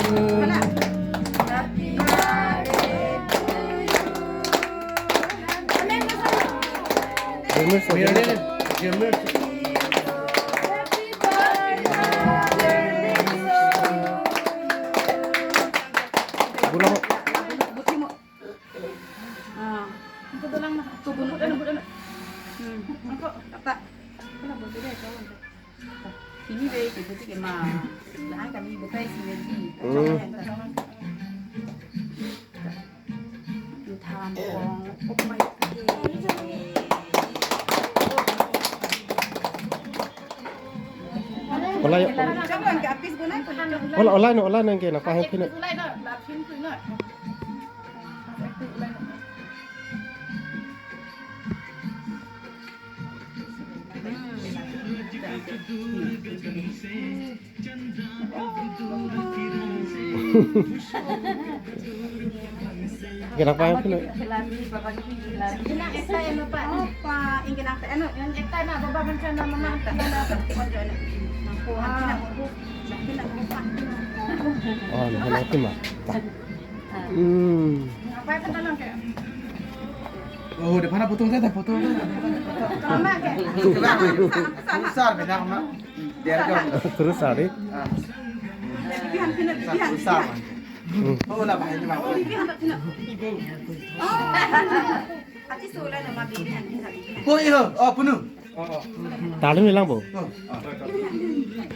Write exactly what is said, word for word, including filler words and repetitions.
Happy birthday to you. Amen, Pastor. Jamir, Jamir, Jamir. Happy birthday. Bulang. Ah, itu dolang lah. Tuh, bunut, anu, bunut, anu. Hmm, angko, tak, tak. Kena bunut deh, kawan. Sini deh, gitu, gitu, ma. Lah, kami buka sini lagi. Hmm. Tham kong, oh my God. Olai, olai, olai, no, olai, nang ke, nang paham pinu. Kenapa ya, Pino? Inang ekta eno, Pak. Oh, Pak, ingin angkat eno. Yang ekta na, Bapak mencana memang tak ada, tak ada, tak ada. Aku, aku, aku, aku, Pak. Oh, nah, nah, itu mah. Tak. Hmm. Apa itu tanam kayak? Oh, depan apa tuh, teh, foto? Sama kayak. Besar, beda sama. Dia aja. Terus hari. Ah. Bihan pina, bihan. Besar. Hmm. Oh, lah, bahaya, Bang. Oh, bihan pina. Oh. Ati sula nama bihan pina. Oh, iya. Oh, penuh. Oh, oh. Talim hilang, Bu. Oh, oh.